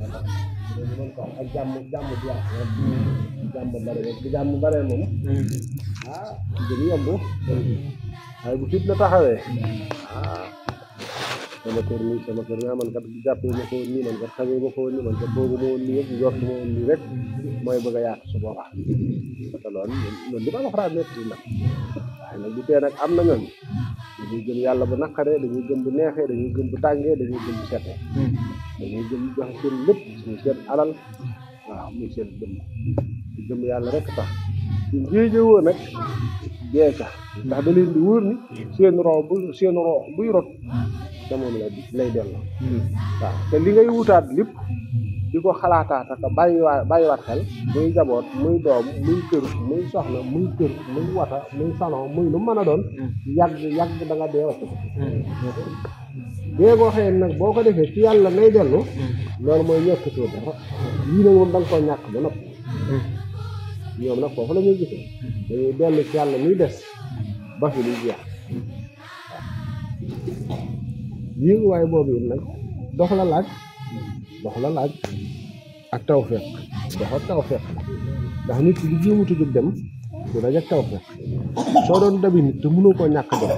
mën ko am ak jàmm bi wax rek jàmm bare rek bu jàmm bare moom dina yomb waaye bu fit na taxawee sama kër man kat jàppee ma ko woon nii man kat xamee ma ko woon nii man kat boobu ma woon nii yëpp jort ma woon nii rek mooy bëgg a yaatu su boobaa te loolu li ma wax raad nekk nag waaye nag bu tee nag am na ñoom dañuy gëm yàlla bu naqaree dañuy gëm bu neexee dañuy gëm bu tàngee dañuy gëm bu setee dañuy gëm joxe seen lépp muy seen alal waaw muy seen gëm yàlla rek tax su njéejëwoo nag jeeca ndax da leen di wóor ni seen roo buy rot te moom lay delloo waaw te li ngay wutaat lépp di ko xalaataat ak bàyyiwaat xel muy jaboot muy doom muy kër muy soxna muy kër muy wata muy salon muy lu mën a doon yàgg da nga dee wacc ko dee goo xëy nag boo ko defee ci yàlla lay dellu loolu mooy ñekkatoo dara yii nag moom da nga koo ñàkk ba noppi ñoom nag foofu la ñuy gisee dañuy dellu ci yàlla muy des ba fi luy jeex yéeguwaay boobu it nag dox la laaj ak tawfeex ndax nit ki di jéemutu jóg dem du daj ak tawfeex soo doon dabi nit te mënoo koo ñàkk jot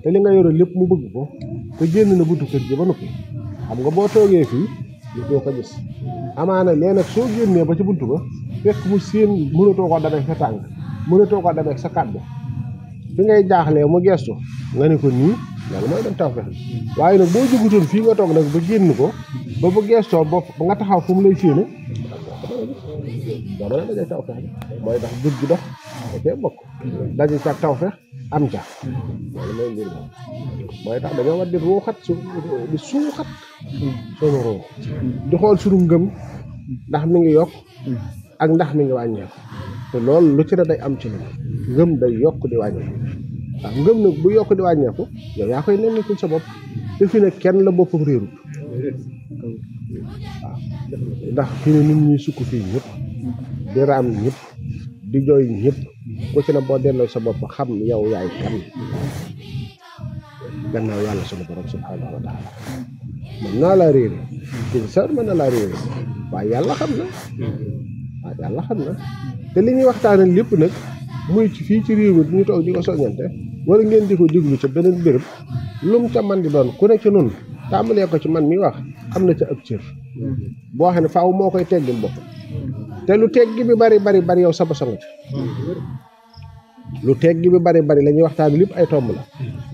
te li nga yore lépp mu bëgg ko te génn na buntu kër gi ba noppi xam nga boo toogee fii li doo ko gis amaana lee nag soo génnee ba ci buntu ba fekk mu séen mënatoo ko demee sa tànk mënatoo ko demee sa kàddu fi ngay jaaxlee mu gestu nga ne ko nii loolu mooy dem tawfeex waaye nag boo jugutoon fii nga toog nag ba génn ko ba bu gestoo bopp ba nga taxaw fu mu lay séene doo mën a daje tawfeex mooy tax jur gi dox da cee bokk daje ca tawfeex am ca loolu mooy mbir mooy tax dañoo war di ruuxat di suuxat sunu ruu di xool sunu ngëm ndax mi ngi yokk ak ndax mi ngi wàññeeku te loolu lu ci ne day am ci lu ngëm day yokk di wàññeeku waaw ngëm nag bu yokk di wàññeeku yow yaa koy nemmikul sa bopp te fi ne kenn la boppam réerut waaw ndax fi ne nit ñi sukk fii ñëpp di raam ñëpp di jooy ñëpp ku ci ne boo delloo sa bopp xam yow yaay kan gannaaw yàlla sunu borom subhanahu wa taala mën naa laa réere ci sar mën na laa réere waaye yàlla xam na te li ñuy waxtaanal lépp nag muy ci fii ci réew mi ñu toog di ko soññante wala ngeen di ko déglu ca beneen béréb lum ca man di doon ku ne ci noonu tàmbalee ko ci man mi wax am na ca ab cër boo xam ne faaw moo koy teggil bopp te lu teggi bi bari yow sa bosanga ci lu teggi bi bari la ñuy waxtaan lépp ay tomb la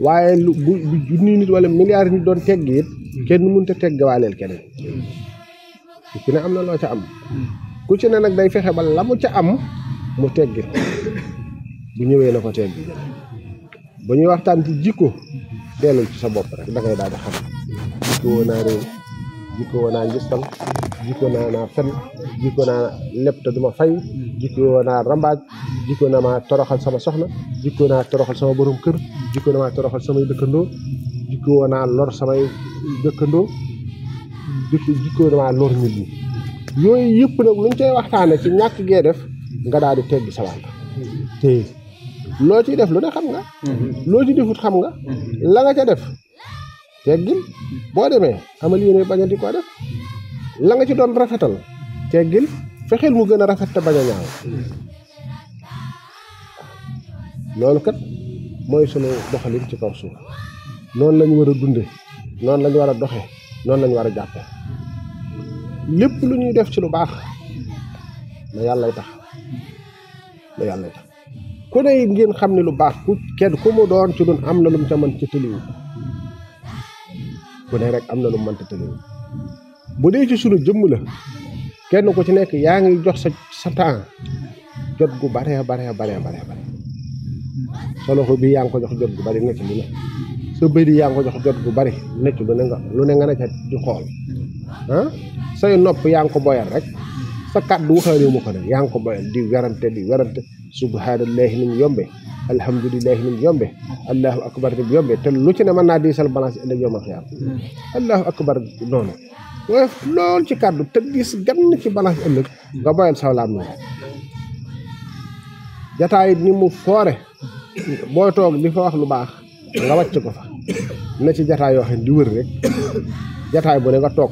waaye lu bu junni nit wala milliards nit doon teggi it kenn mënut a teggawaaleel keneen ku ci ne am na loo ca am ku ci ne nag day fexe ba la mu ca am mu teggi bu ñëwee na ko teggi bu ñuy waxtaan ci jikko dellul ci sa bopp rek da ngay daal di xam jikko woo naa réew jikko woo naa ngistal jikko naa fen jikko naa lépp te duma fay jikko woo naa rambaaj jikko na maa toroxal sama soxna jikko naa toroxal sama borom kër jikko na maa toroxal samay dëkkandoo jikko woo naa lor samay dëkkandoo jikko na maa lor nit ñi yooyu yëpp nag luñ koy waxtaane ci ñàkk gee def nga daal di teggi sa wàll te loo ciy def lu ne xam nga loo ci defut xam nga la nga ca def teggil boo demee amal yéene bañ a di ko def la nga ci doon rafetal teggil fexeel mu gën a rafet te bañ a ñaaw loolu kat mooy sunu doxalin ci kaw suuf noonu lañu war a dunde noonu lañu war a doxe noonu lañu war a jàppe lépp lu ñuy def ci lu baax na yàllay tax ku ne it ngeen xam ne lu baax ku mu doon ci doon am na lu mu ca mën ci tëliwu ku ne rek am na lu mu mënta tëliwu bu dee ci sunu jëmm la kenn ku ci nekk yaa ngi jox sa temps jot gu bare sa loxo bii yaa ngi ko jox jot gu bari nekk lu ne sa bëri yaa ngi ko jox jot gu bari nekk lu ne nga ne ca di xool say nopp yaa ngi ko boyal rek sa kàddu waxaale mu ko ne yaa ngi ko boyal di werante subhanallahi ni mu yombe alhamdulillahi ni mu yombe allahu akbar ni mu yombe te lu ci ne mën naa diisal balance ëllëg yowmal xiyaam allahu akbar noonu woyof lool ci kàddu te diis gann ci balance ëllëg nga boyal saw laam ni jataay ni mu foore booy toog di fa wax lu baax nga wàcc ko fa na ci jataay yoo xam ne di wër rek jataay bu ne nga toog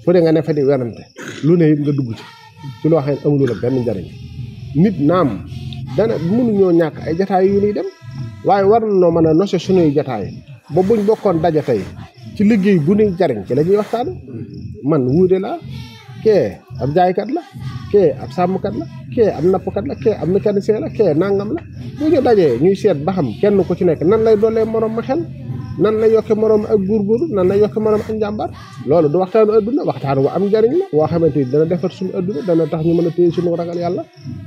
fa fu de nga ne fa di werante lu ne it nga dugg ci loo xam ne amul la benn njariñ nit naam dana mënuñoo ñàkk ay jataay yu ñuy dem waaye war nañoo mën a nose suñuy jataay ba buñ bokkoon daja tey ci liggéey bu ñuy jariñ ci la ñuy waxtaan man wuude la kee ab jaaykat la kee ab sàmmkat la kee ab nappkat la kee ab mécanicien la kee nangam la bu ñu dajee ñuy seet ba xam kenn ku ci nekk nan lay doolee moroom ma xel nan lay yokke moroom ak góorgóorlu nan lay yokke moroom ak njàmbaar loolu du waxtaanu adduna waxtaan wa am njariñ la woo xamante ni dana defar suñu adduna dana tax ñu mën a téye suñu ragal yàlla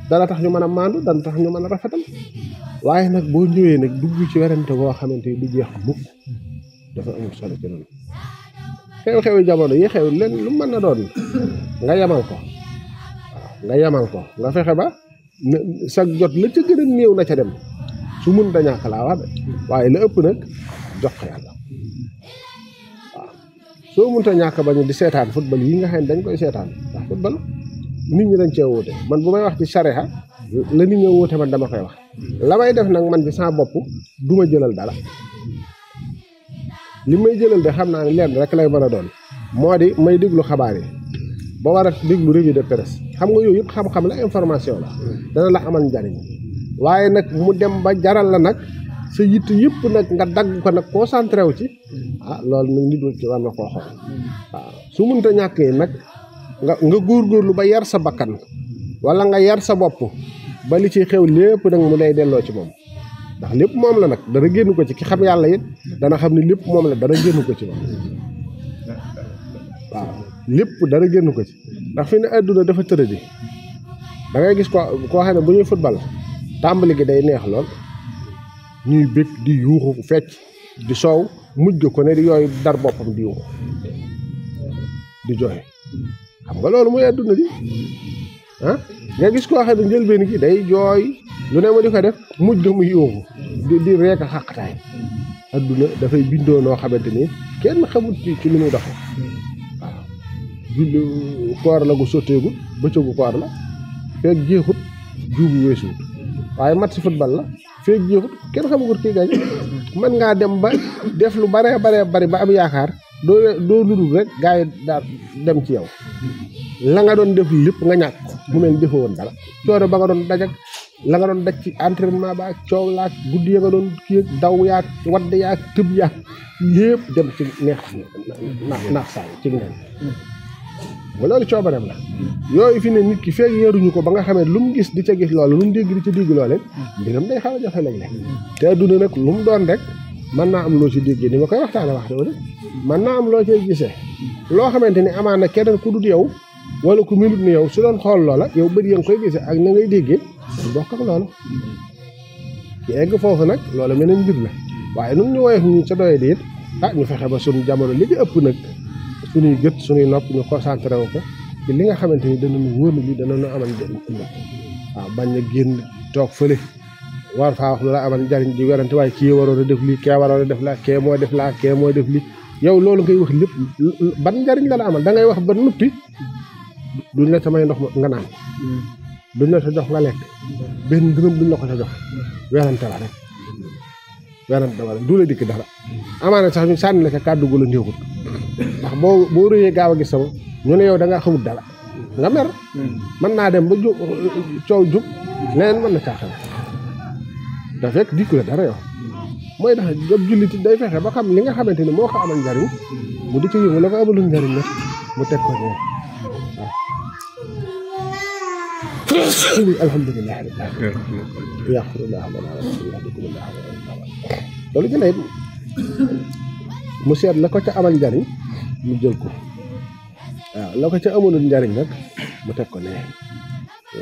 dana tax ñu mën a maandu dana tax ñu mën a rafetal waaye nag boo ñëwee nag dugg ci werante boo xamante ni du jeex mukk dafa amul solo ci noonu xew-xewi jamono yi xew leen lu mën na doon nga yamal ko waaw nga yamal ko nga fexe ba sa jot la ca gën a néew na ca dem su mun da ñàkk laa wax de waaye la ëpp nag jox ko yàlla waaw soo munta ñàkk bañu di seetaan football yi nga xam ne dañ koy seetaan ndax football nit ñi dañ cee wóote man bu may wax ci sareha la nit ñi wóote man dama koy wax la may def nag man ci sama bopp du ma jëlal dara li may jëlal de xam naa ne lenn rek lay mën a doon moo di may déglu xabaar yi ba war a déglu revue de presse xam nga yooyu yëpp xam-xam la information la dana la amal njariñ waaye nag mu dem ba jaral la nag sa yitt yëpp nag nga dagg ko nag concentré wu ci loolu nag nit ci war na koo xool waaw su mënta ñàkk yi nag nga góorgóorlu ba yar sa bakkan wala nga yar sa bopp ba li ci xew lépp nag mu lay delloo ci moom ndax lépp moom la nag dara génn ko ci ki xam yàlla it dana xam ne lépp moom la dara génn ko ci moom waaw lépp dara génn ko ci ndax fi ne àdduna dafa tëradi da ngay gis koo xam ne bu ñuy football tàmbali gi day neex lool ñuy bég di yuuxu fecc di soow mujj ko ne di yooyu dar boppam di yuuxu di jooy xam nga loolu mooy àdduna di nga gis koo xam ne njëlbeen gi day jooy lu ne ma di ko def mujj muy yuuxu di reeka xàqtaay àdduna dafay bindoo noo xamante ni kenn xamut ci lu muy doxe waaw julli koor la gu sotteegul bëccëgu koor la feeg jeexut juubu weesuwut waaye match football la feeg jeexut kenn xamagut kii gañ mën ngaa dem ba def lu bare bari ba am yaakaar doo ludul rek gaa yi daal dem ci yow la nga doon def lépp nga ñàkk ko mu mel defoo woon dara coono ba nga doon dajak la nga doon daj ci entraînement ba ak coow laak guddi ya nga doon kii daw yaak wadd yaak tëb yaak lépp dem ci neex naax saay ci neen ba loolu coobareem la yooyu fi ne nit ki feeg yaruñu ko ba nga xamee lu mu gis di ca gis loolu lu mu dégg di ca dégg loole mbiram day xaw a jafe léeg-léeg te adduna nag lu mu doon rek mën naa am loo ci déggee ni ma koy waxtaane wax dëgg mën naa am loo cay gisee loo xamante ni amaan na keneen ku dut yow wala ku melut ni yow su doon xool loola yow bëri ya nga koy gisee ak na ngay déggee bokk ak loolu ki egg foofu nag loola meneen mbir la waaye nun ñu woyof ñu ca doye diit ñu fexe ba suñu jamono li ci ëpp nag suñuy gët suñuy nopp ñu concentré wu ko ci li nga xamante ni danañu wóor na lii danañu amal njëriñ ëllëg waaw bañ na génn toog fële war faa wax lu la amal njariñ di werante waaye kii waroon a def lii kee waroon a def laa kee moo def laa kee moo def lii yow loolu ngay wax lépp ban njariñ la la amal da ngay wax ba nuppi duñ la samay ndox nga naan duñ la sa jox nga lekk benn dërëm duñ la ko sa jox werante la rek werante la rek du la dikk dara amaana sax ñu sànni la ca kàddu gu la néewut ndax boo rëyee gaaw a gis sama ñu ne yow da ngaa xamut dara nga mer mën naa dem ba coow jub leneen mën na caa xew da fekk dikku la dara yow mooy tax ab jullit day fexe ba xam li nga xamante ni moo ko amal njariñ mu di ci yëngu la ko amalul njariñ nag mu teg ko ne alhamdulilah rabbil alamin yaxfirullah lana wa lakum yahdikumullah loolu jëlee mu seet la ko ca amal njariñ mu jël ko waaw la ko ca amalul njariñ nag mu teg ko ne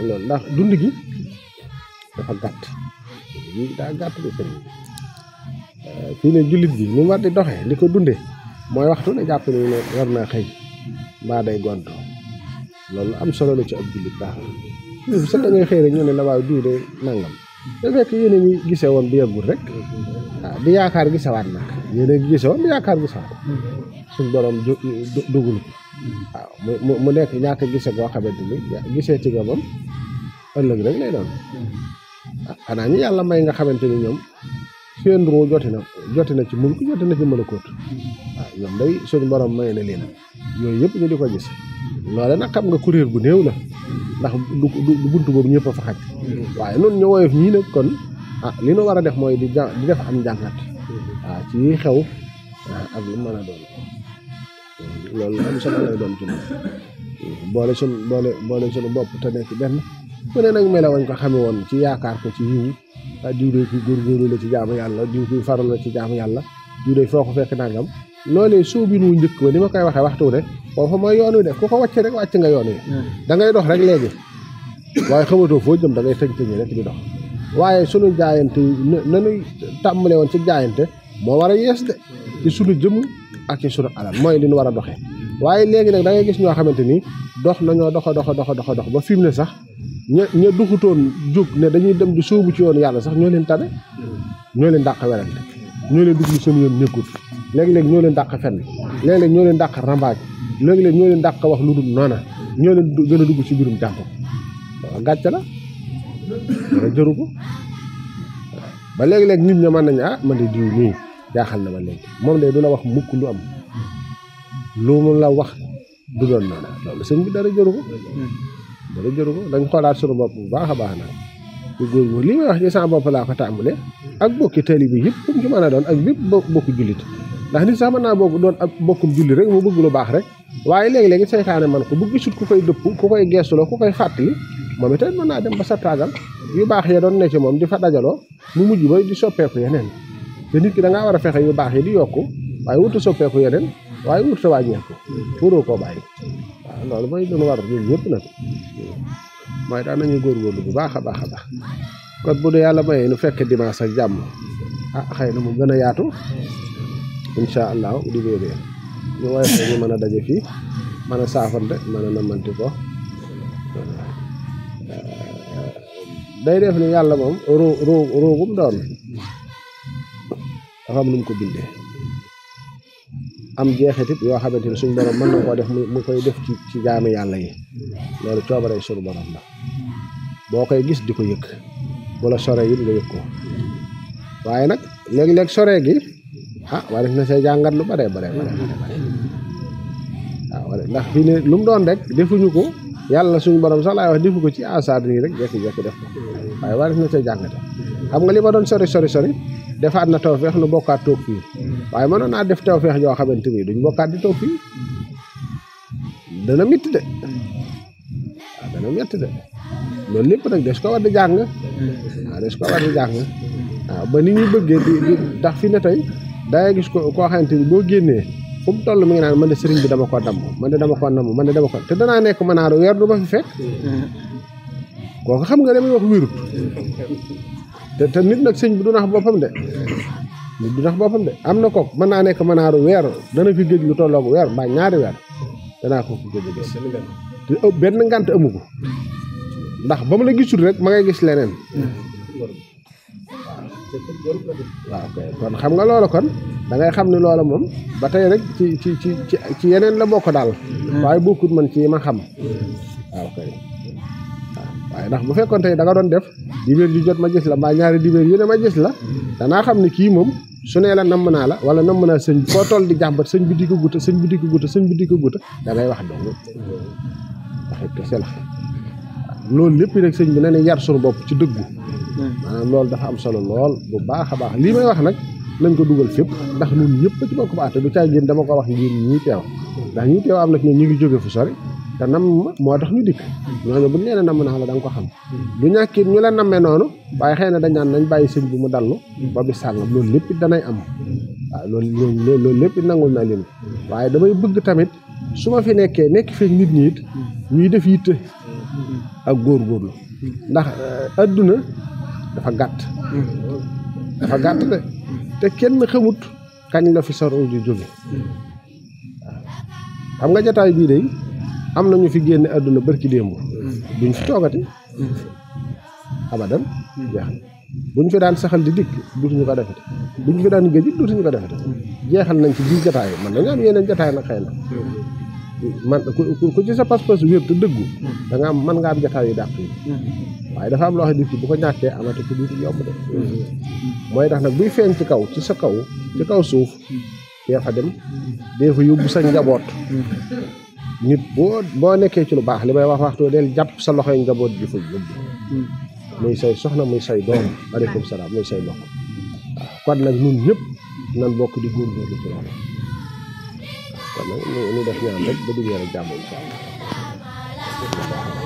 loolu ndax dund gi dafa gàtt daa gàtt bi sëriñ fii ne jullit bi ni mu war di doxee li ko dundee mooy waxtu ne jàpp ne war naa xëy mbaa day gontu loolu am solo la ci ab jullit baax na bi sax da ngay xëy rek ñu ne la waaw diw de nangam da fekk yéen a ngi gisee woon bu yàggul rek waaw di yaakaar gisawaat nag yéen a ngi gisee woon di yaakaar gisawaat suñ borom dugul ko waaw mu nekk ñàkk gise boo xamante ni gisee ci nga moom ëllëg rek lay doon xanaa ñi yàlla may nga xamante ni ñoom seen ruu joti na ci mulk joti na ci malakoot waaw ñoom day suñu borom may na leen yooyu yëpp ñu di ko gis loole nag xam nga kuréel bu néew la ndax du buntu boobu ñëpp a fa xaj waaye noonu ñu woyof ñii nag kon li nu war a def mooy di def am njàngat waaw ci yi xew ak lu mën a doon loolu am solo lay doon ci moom boole sunu bopp te nekk benn mu ne nag melawañ ko xame woon ci yaakaar ko ci yiw diw de kuy góorgóorlu la ci jaamu yàlla diw kuy faral la ci jaamu yàlla diw de foo ko fekk nangam loolee sóobin wu njëkk ba ni ma koy waxee waxtu ne foofu mooy yoon wi de ku ko wàcc rek wàcc nga yoon wi da ngay dox rek léegi waaye xamatoo foo jëm da ngay tëñ rek di dox waaye sunu jaayante nanuy tàmbale woon ci jaayante moo war a yees de ci sunu jëm ak ci sunu alal mooy li ñu war a doxee waaye léegi nag da ngay gis ñoo xamante ni dox nañoo dox ba fi mu ne sax ña duxutoon jóg ne dañuy dem di sóobu ci yoon yàlla sax ñoo leen tane ñoo leen dàq werante ñoo leen dugg seen yoon nekkul léegi-léeg ñoo leen dàq fenn léegi-léeg ñoo leen dàq rambaaj léegi-léeg ñoo leen dàq wax lu dul noona ñoo leen gën a dugg ci mbirum jàmm waaw gàcce la dara jëru ko ba léegi-léeg nit ña mën nañu man de diw nii jaaxal na ma léegi moom de du la wax mukk lu am lu mu la wax du doon noona loolu sëñ bi dara jëru ko dañ xoolaat sunu bopp bu baax a baax naa bu góor li may wax ci sama bopp laa ko tàmbale ak bokki taalibe bi yëpp fu mu ci mën a doon ak bépp bokku jullit ndax nit sax mën naa bokk doon ab bokkum jullit rek mu bëgg lu baax rek waaye léegi-léegi seytaane man ko bu gisut ku koy dëpp ku koy geestuloo ku koy fàttali moom itam mën naa dem ba sa taagal yu baax ya doon ne ci moom di fa dajaloo mu mujj ba di soppeeku yeneen te nit ki da ngaa war a fexe yu baax yi di yokku waaye wutu soppeeku yeneen waaye wut sa wàññeeku waroo koo bàyyi waaw loolu mooy doon war ñun ñëpp nag mooy daan nañu góorgóorlu bu baax a baax kon bu dee yàlla mayee nu fekk dimanche ak jàmm xëy na mu gën a yaatu incha allah di wéeree ñu woyof ñu mën a daje fii mën a saafante mën a namanti ko day def ni yàlla moom roogum doon dafa am nu mu ko bindee am jeexitit yoo xamante ni suñ borom mën na koo def mu koy def ci jaami yàlla yi loolu coobaree suñu borom la boo koy gis di ko yëg bu la sore yi nga yëg ko waaye nag léegi-léeg sore gi wala na say jàngat lu bare waaw ndax fii ne lu mu doon rek defuñu ko yàlla suñu borom sax laay wax defu ko ci asaar nii rek jekki-jekki def ko waaye wala na say jàngate xam nga li ma doon sori defaat na tawfeex nu bokkaat toog fii waaye mënoon naa def tawfeex yoo xamante ni duñ bokkaat di toog fii dana métti de waaw dana métti de loolu lépp nag des ko war di jàng waaw des ko war di jàng waaw ba ni ñuy bëggee di ndax fi ne tey dangay gis koo xamante ni boo génnee fu mu toll mi ngi naan man de sëriñ bi dama ko damm man de dama ko te danaa nekk manaaru weer du ma fi fekk kooku xam nga damay wax wérut te nit nag sëñ bi du nax boppam de nit du nax boppam de am na kooku mën naa nekk manaaru weer dana fi géej lu tolloog weer mbaa ñaari weer danaa ko fi géej a gis te benn ngant amu ko ndax ba mu la gisul rek ma ngay gis leneen waaw kay kon xam nga loolu kon da ngay xam ne loola moom ba tey rek ci yeneen la bokk daal waaye bokkut man ci ma xam waaw kay waaye ndax bu fekkoon tey da nga doon def dibéer ju jot ma gis la mbaa ñaari dibéer yu ne ma gis la danaa xam ne kii moom su nee la namm naa la wala namm naa sëñ foo toll di jàmbat sëñ bi di ko guta da ngay wax dong waxit kese la loolu lépp rek sëñ bi na ne yar suñu bopp ci dëggu maanaam loolu dafa am solo lool bu baax a baax lii may wax nag nañ ko dugal fépp ndax ñun ñëpp ci bokk baax te du caa génn dama ko wax ngir ñii teew ndax ñii teew am na ñoom ñu ngi jóge fu sori te nam moo tax ñu dikk ñooñu bu ñu leen namm naa la da nga ko xam du ñàkkit ñu la nammee noonu waaye xëy na dañ naan nañ bàyyi sëñ bi mu dallu ba bi sàngam loolu lépp danay am waaw loolu lépp nangul naa leen waaye damay bëgg tamit su ma fi nekk feek nit ñi it ñuy def yitte ak góorgóorlu ndax adduna dafa gàtt de te kenn xamut kañ la fi saro di jóge waaw xam nga jataay bii de am na ñu fi génne adduna barki démb duñ fi toogati abadan jeex na buñ fi daan saxal di dikk dutuñu ko defete buñ fi daan géej dutuñu ko defete jeexal nañ ci biir jataay man dañu am yeneen jataay nag xëy na man ku ci sa pas-pas wér te dëggu da nga am mën nga am jataay yu dàq yi waaye dafa am loo xam ne bu ko ñàkkee amate ci duutu yomb de mooy tax nag buy feeñ ci kaw ci sa kaw ci kaw suuf dee fa dem dee fa yóbbu sa njaboot nit boo nekkee ci lu baax li may wax waxtu del jàpp sa loxoy njaboot di fa yóbbu muy say soxna muy say doom aleykum salaam muy say mbokk kon nag ñun ñëpp nan bokk di góorgóorlu ci loolu kon nag ñu def ñaan rek ba diggee rek jàmm incha allah